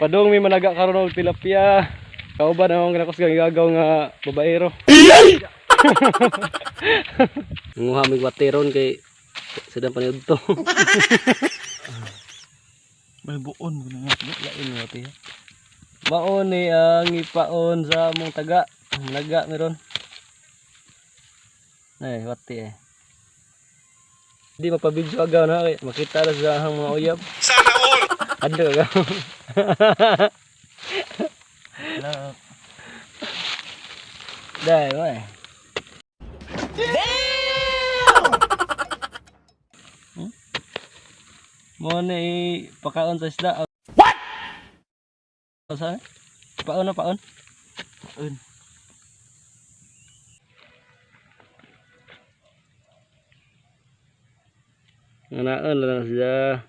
Padung may managa karon og tilapia. Kauban ang ginakusgang gagaw nga babaero. Nguha mig wateron kay sedang paniud to. May buon mo na nga. Lain mo ati. Maon ni ang ipaon sa among taga. Naga meron. Ay, wati eh. Di mapabidyo agaw na kay makita ra sa ahang mga uyab. Sana all! Adto agaw. Wala. Dai, way. Damn! Mo ni pakaon sa isda. What? Sa paon na paon. Un. Nganaon lang siya.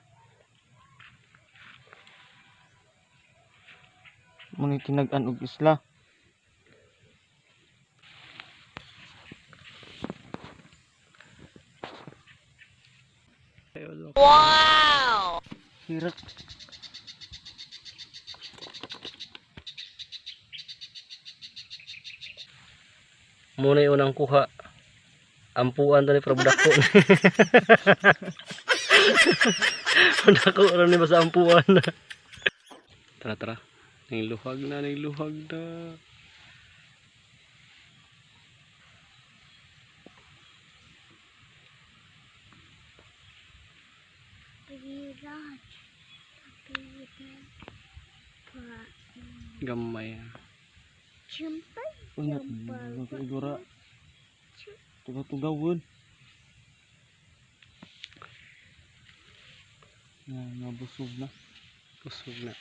Muna tinag-an og isla. Wow! Hirap. Muna yung unang kuha. Ampuan to ni pero dako. Dako ra ni basta ampuan. Tara tara. Ning luhag na, ning luhag na. Gamay. Una, igura. Tugaw-tugawon. Na, nabusog na. Busog na.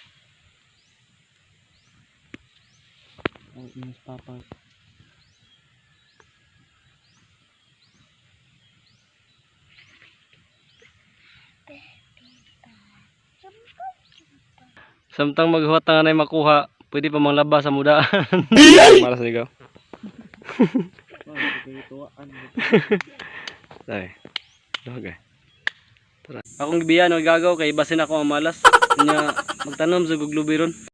Ang inis papa. Samtang maghuwat na nga na makuha, pwede pa manglaba sa mudaan. Malas na ikaw. Tuwaan. Ay. Luhag eh. Tara. Akong gibiyan og gagaw kay basin ako ang malas. Nya magtanom sa guglubi ron.